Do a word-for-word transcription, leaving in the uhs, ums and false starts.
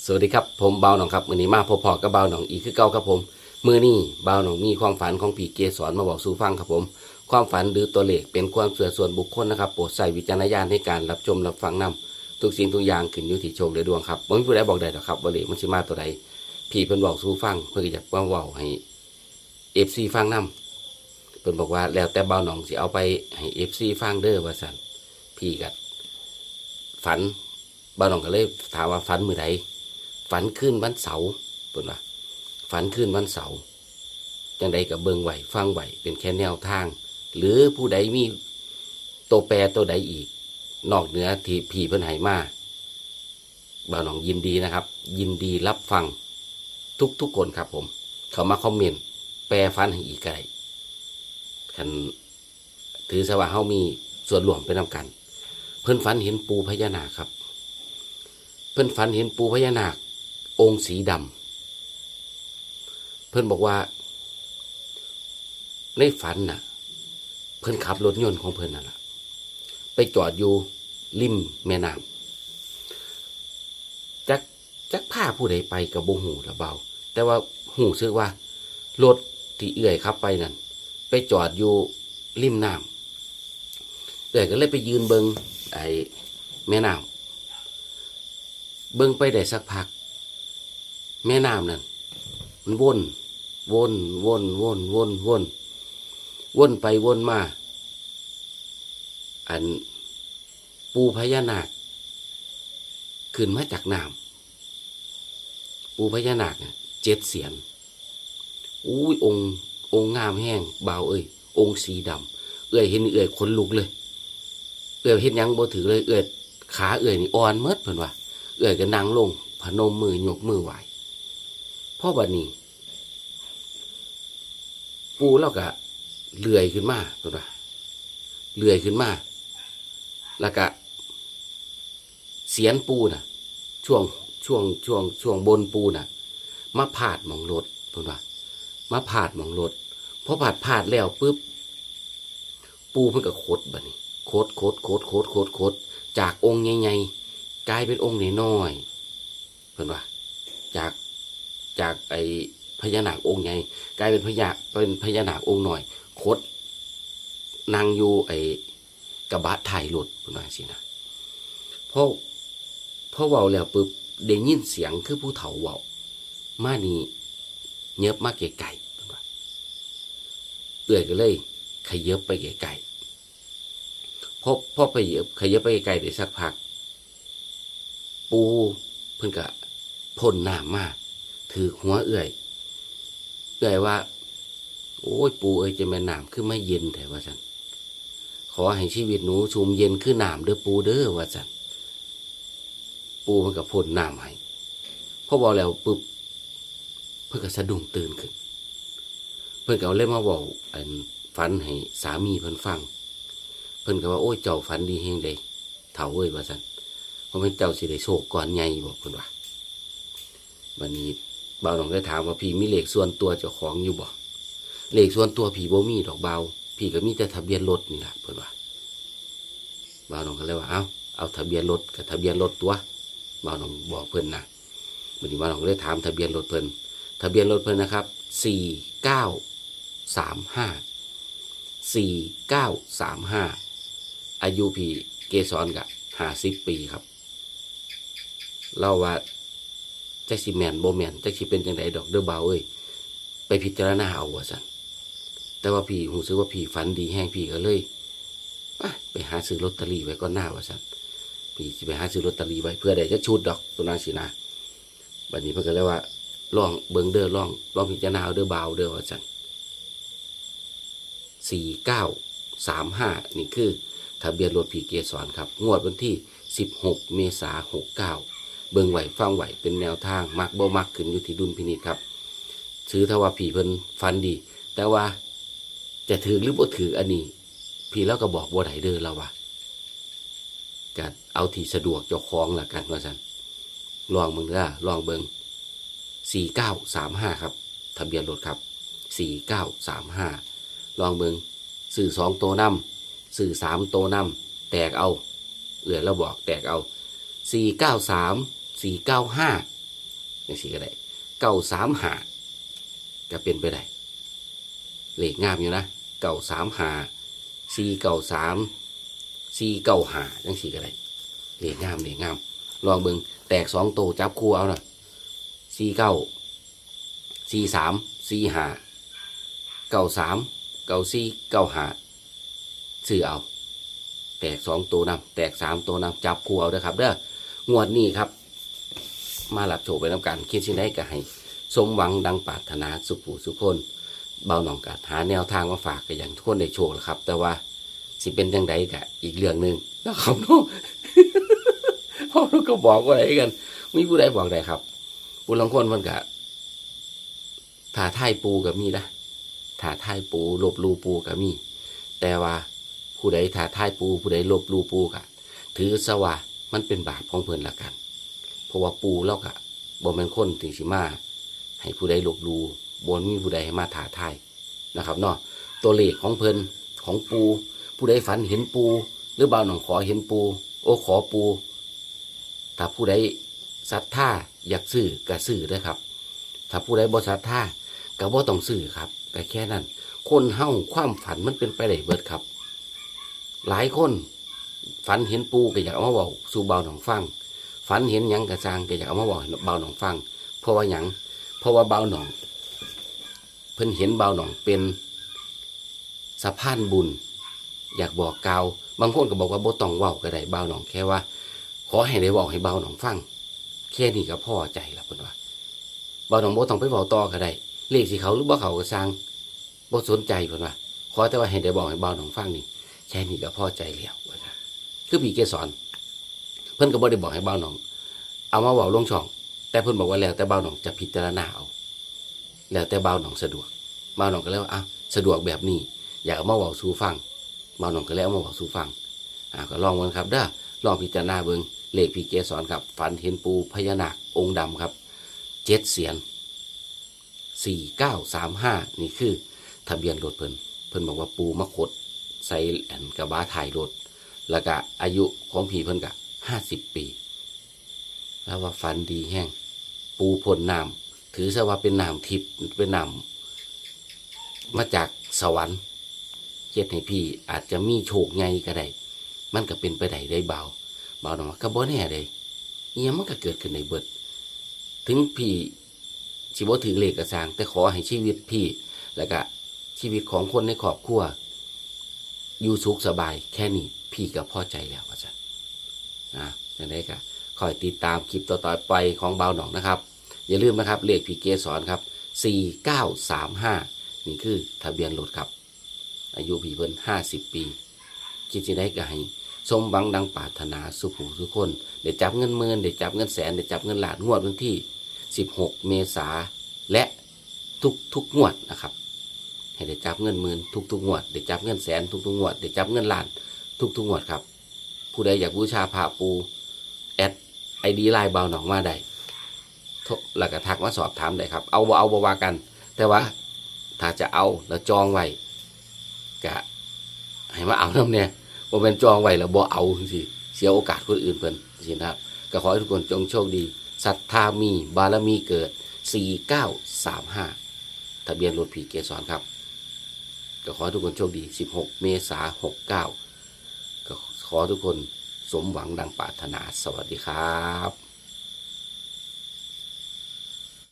สวัสดีครับ ผมบ่าวหนองครับ มื้อนี้มาพบพ้อกับบ่าวหนองอีกคือเก่าครับผม มื้อนี้บ่าวหนองมีความฝันของพี่เกสรมาบอกสู่ฟังครับผม ความฝันหรือตัวเลขเป็นความเชื่อส่วนบุคคลนะครับ โปรดใช้วิจารณญาณในการรับชมรับฟังนำ ทุกสิ่งทุกอย่างขึ้นอยู่ที่โชคและดวงครับ บ่มีผู้ใดบอกได้ดอกครับ ว่าเลขมันสิมาตัวใด พี่เพิ่นบอกสู่ฟัง เพิ่นก็อยากมาเว้าให้ เอฟซี ฟังนำ เพิ่นบอกว่าแล้วแต่บ่าวหนองสิเอาไปให้ เอฟซี ฟังเด้อว่าซั่น พี่ก็ฝัน บ่าวหนองก็เลยถามว่าฝันมื้อใด ฝันคืนวันเสาร์ เพิ่นว่า ฝันคืนวันเสาร์ จั่งใดก็เบิ่งไว้ฟังไว้เป็นแค่แนวทาง หรือผู้ใดมีตัวแปรตัวใดอีก นอกเหนือที่พี่เพิ่นให้มา บ่าวหนองยินดีนะครับ ยินดีรับฟังทุกๆคนครับผม เข้ามาคอมเมนต์แปรฝันให้อีกก็ได้ คันถือซะว่าเฮามีส่วนร่วมไปนำกัน เพิ่นฝันเห็นปู่พญานาคครับ เพิ่นฝันเห็นปู่พญานาคองค์สีดำ เพิ่นบอกว่าในฝันน่ะ เพิ่นขับรถยนต์ของเพิ่นนั่นล่ะ ไปจอดอยู่ริมแม่น้ำ จัก จักพาผู้ใดไปก็บ่ฮู้ล่ะบ่าว แต่ว่าฮู้สึกว่ารถที่เอื้อยขับไปนั่น ไปจอดอยู่ริมน้ำ เอื้อยก็เลยไปยืนเบิ่งไอ้แม่น้ำ เบิ่งไปได้สักพัก แม่น้ำนั่น มันวน วน วน วน วน วน วนไปวนมา อันปู่พญานาค ขึ้นมาจากน้ำ ปู่พญานาคเนี่ยเจ็ดเสียน อุ้ย องค์ องค์งามแฮงบ่าวเอ้ย องค์สีดำ เอื้อยเห็นเอื้อยขนลุกเลย เอื้อยเฮ็ดหยังบ่ถืกเลย เอื้อย ขาเอื้อยนี่อ่อนหมดเพิ่นว่า เอื้อยก็นั่งลง พนมมือยกมือไหว้ พอบัดนี้ ปู่ลาวก็เลื่อยขึ้นมาเพิ่นว่า เลื่อยขึ้นมา แล้วก็เสียนปู่น่ะ ช่วง ช่วง ช่วง ช่วงบนปู่น่ะ มาพาดหม่องรถเพิ่นว่า มาพาดหม่องรถ พอพาด พาดแล้วปุ๊บ ปู่เพิ่นก็ขดบัดนี้ ขด ขด ขด ขด ขด ขด จากองค์ใหญ่ๆ กลายเป็นองค์น้อยๆ เพิ่นว่า จาก จากไอ้พญานาคองค์ใหญ่ กลายเป็นพญา เป็นพญานาคองค์น้อย ขด นั่งอยู่ไอ้กระบะท้ายรถ เพิ่นว่าจั่งซี้นะ พอ พอเว้าแล้วปุ๊บ ได้ยินเสียงคือผู้เฒ่าเว้า มานี่ เยิบมาใกล้ๆ เพิ่นว่า เอื้อยก็เลยขยิบไปใกล้ๆ พอ พอไปเยิบ ขยิบไปใกล้ๆ ได้สักพัก ปู่เพิ่นก็พ่นน้ำมา ถืกหัวเอื้อย เอื้อยว่า โอ้ย ปู่เอ้ย จั่งแม่นน้ำคือมาเย็นแท้ ว่าซั่น ขอให้ชีวิตหนูชุ่มเย็นคือน้ำเด้อปู่เด้อ ว่าซั่น ปู่เพิ่นก็พ่นน้ำให้ พอเว้าแล้วปุ๊บ เพิ่นก็สะดุ้งตื่นขึ้น เพิ่นก็เลยมาเว้าอันฝันให้สามีเพิ่นฟัง เพิ่นก็ว่า โอ้ย เจ้าฝันดีแฮงเด้ เฒ่าเอ้ย ว่าซั่น เพราะแม่นเจ้าสิได้โชคก้อนใหญ่บ่ เพิ่นว่า บัดนี้บ่าวหนองได้ถามว่า พี่มีเลขส่วนตัวเจ้าของอยู่บ่ เลขส่วนตัวพี่บ่มีดอกบ่าว พี่ก็มีแต่ทะเบียนรถนี่ล่ะ เพิ่นว่า บ่าวหนองก็เลยว่า เอ้า เอาทะเบียนรถก็ทะเบียนรถตั๊ว บ่าวหนองบอกเพิ่นนะ บัดนี้บ่าวหนองก็เลยถามทะเบียนรถเพิ่น ทะเบียนรถเพิ่นนะครับ สี่เก้าสามห้า สี่เก้าสามห้า อายุพี่เกสรก็ห้าสิบปีครับ ลาวว่า จักสิแม่นบ่แม่น จักสิเป็นจั่งใดดอกเด้อบ่าวเอ้ย ไปพิจารณาเอา ว่าซั่น แต่ว่าพี่รู้สึกว่าพี่ฝันดีแฮง พี่ก็เลย ไป ไปหาซื้อลอตเตอรี่ไว้ก่อนหน้า ว่าซั่น พี่สิไปหาซื้อลอตเตอรี่ไว้ เผื่อได้จักชุดดอก ตัวนางสินะ บัดนี้เพิ่นก็เลยว่า ลองเบิ่งเด้อ ลอง ลองพิจารณาเอาเด้อบ่าวเด้อ ว่าซั่น สี่เก้าสามห้า นี่คือทะเบียนรถพี่เกสรครับ งวดวันที่สิบหกเมษาหกเก้า เบิ่งไว้ฟังไว้เป็นแนวทาง มักบ่มักขึ้นอยู่ที่ดุลพินิจครับ ถือถ้าว่าพี่เพิ่นฝันดี แต่ว่าจะถืกหรือบ่ถืกอันนี้ พี่ลาวก็บอกบ่ได้เด้อ ลาวว่า ก็เอาที่สะดวกเจ้าของละกัน ว่าซั่น ลองเบิ่งเด้อ ลองเบิ่ง สี่เก้าสามห้า ครับ ทะเบียนรถครับ สี่เก้าสามห้า ลองเบิ่ง ซื้อสองตัวนำ ซื้อสามตัวนำ แตกเอา เอื้อยลาวบอกแตกเอา สี่เก้าสาม สี่เก้าห้า จังซี่ก็ได้ เก้าสามห้า ก็เป็นไปได้ เลขงามอยู่นะ เก้าสามห้า สี่เก้าสาม สี่เก้าห้า จังซี่ก็ได้ เลขงาม เลขงาม ลองเบิ่ง แตกสองโต จับคู่เอานะ สี่เก้า สี่สาม สี่ห้า เก้าสาม เก้าสี่ เก้าห้า ซื้อเอา แตกสองโตนำ แตกสามโตนำ จับคู่เอาเด้อครับเด้อ งวดนี้ครับ มารับโชคไปนำกัน คิดสิ่งใดก็ให้สมหวังดังปรารถนาสุผู้สุคน บ่าวหนองก็หาแนวทางมาฝากก็อย่างทุกคนได้โชคแล้วครับ แต่ว่าสิเป็นจังใดก็อีกเรื่องหนึ่งนะครับเนาะ เพราะเราก็บอกว่าอะไรกัน มีผู้ใดบอกได้ครับ ผู้ลางคนมันก็ท้าทายปู่ก็มีนะ ท้าทายปู่ ลบหลู่ปู่ก็มี แต่ว่าผู้ใดท้าทายปู่ ผู้ใดลบหลู่ปู่ก็ถือซะว่ามันเป็นบาปของเพิ่นละกัน เพราะว่าปู่เราก็บ่แม่นคนที่สิมาให้ผู้ใดลบหลู่ บ่มีผู้ใดให้มาท้าทายนะครับเนาะ ตัวเลขของเพิ่น ของปู่ ผู้ใดฝันเห็นปู่ หรือบ่าวหนองขอเห็นปู่ โอ้ ขอปู่ ถ้าผู้ใดศรัทธาอยากซื้อก็ซื้อเด้อครับ ถ้าผู้ใดบ่ศรัทธาก็บ่ต้องซื้อครับ ก็แค่นั้น คนเฮาความฝันมันเป็นไปได้เบิดครับ หลายคนฝันเห็นปู่ก็อยากเอามาเว้าสู่บ่าวหนองฟัง ฝันเห็นหยังก็ซ่างก็อยากเอามาเว้าให้บ่าวหนองฟัง เพราะว่าหยัง เพราะว่าบ่าวหนอง เพิ่นเห็นบ่าวหนองเป็นสะพานบุญ อยากบอกกล่าว บางคนก็บอกว่าบ่ต้องเว้าก็ได้ บ่าวหนองแค่ว่า ขอให้ได้เว้าให้บ่าวหนองฟัง แค่นี้ก็พอใจแล้วเพิ่นว่า บ่าวหนองบ่ต้องไปเว้าต่อก็ได้ เลขสิเข้าหรือบ่เข้าก็ซ่าง บ่สนใจเพิ่นว่า ขอแต่ว่าให้ได้บอกให้บ่าวหนองฟังนี่ แค่นี้ก็พอใจแล้วว่าซั่น คือพี่เกสร เพิ่นก็บ่ได้บอกให้บ่าวหนอง เอามาเว้าลงช่อง แต่เพิ่นบอกว่าแล้วแต่บ่าวหนองจะพิจารณาเอา แล้วแต่บ่าวหนองสะดวก บ่าวหนองก็เลยว่า อ่ะ สะดวกแบบนี้ อยากเอามาเว้าสู่ฟัง บ่าวหนองก็เลยเอามาเว้าสู่ฟัง อ่า ก็ลองเบิ่งครับเด้อ ลองพิจารณาเบิ่ง เลขพี่เกสรครับ ฝันเห็นปู่พญานาคองค์ดำครับ เจ็ดเสียน สี่เก้าสามห้า นี่คือทะเบียนรถเพิ่น เพิ่นบอกว่าปู่มาขดใส่อันกระบะท้ายรถ แล้วก็อายุของพี่เพิ่นก็ห้าสิบปี แล้วว่าฝันดีแฮง ปู่พ่นน้ำ ถือซะว่าเป็นน้ำทิพย์ เป็นน้ำมาจากสวรรค์ เฮ็ดให้พี่อาจจะมีโชคใหญ่ก็ได้ มันก็เป็นไปได้เด้บ่าว บ่าวหนองว่าก็บ่แน่เด้ อิหยังมันก็เกิดขึ้นได้เบิด ถึงพี่สิบ่ถือเลขก็ซ่าง แต่ขอให้ชีวิตพี่ แล้วก็ชีวิตของคนในครอบครัว อยู่สุขสบาย แค่นี้พี่ก็พอใจแล้วว่าซั่น นะ จังใดก็คอยติดตามคลิปต่อๆไปของบ่าวหนองนะครับ อย่าลืมนะครับ เลขพี่เกสรครับ สี่เก้าสามห้า นี่คือทะเบียนรถครับ อายุพี่เพิ่นห้าสิบปี คิดสิ่งใดก็ให้สมหวังดังปรารถนาสุผู้สุคน ได้จับเงินหมื่น ได้จับเงินแสน ได้จับเงินล้าน งวดวันที่สิบหกเมษา และทุกๆงวดนะครับ ให้ได้จับเงินหมื่นทุกๆงวด ได้จับเงินแสนทุกๆงวด ได้จับเงินล้านทุกๆงวดครับ ผู้ใดอยากบูชาพระปู่ แอด ไอดี ไลน์บ่าวหนองมาได้ โทร แล้วก็ทักมาสอบถามได้ครับ เอาบ่เอาบ่ว่ากัน แต่ว่าถ้าจะเอาแล้วจองไว้ ก็ให้มาเอานำแหน่ บ่แม่นจองไว้แล้วบ่เอาจังซี้ เสียโอกาสคนอื่นเพิ่นจังซี้นะครับ ก็ขอให้ทุกคนจงโชคดี ศรัทธามี บารมีเกิด สี่เก้าสามห้า ทะเบียนรถพี่เกสรครับ ก็ขอให้ทุกคนโชคดี สิบหกเมษา หกเก้า ก็ขอให้ทุกคนสมหวังดังปรารถนา สวัสดีครับ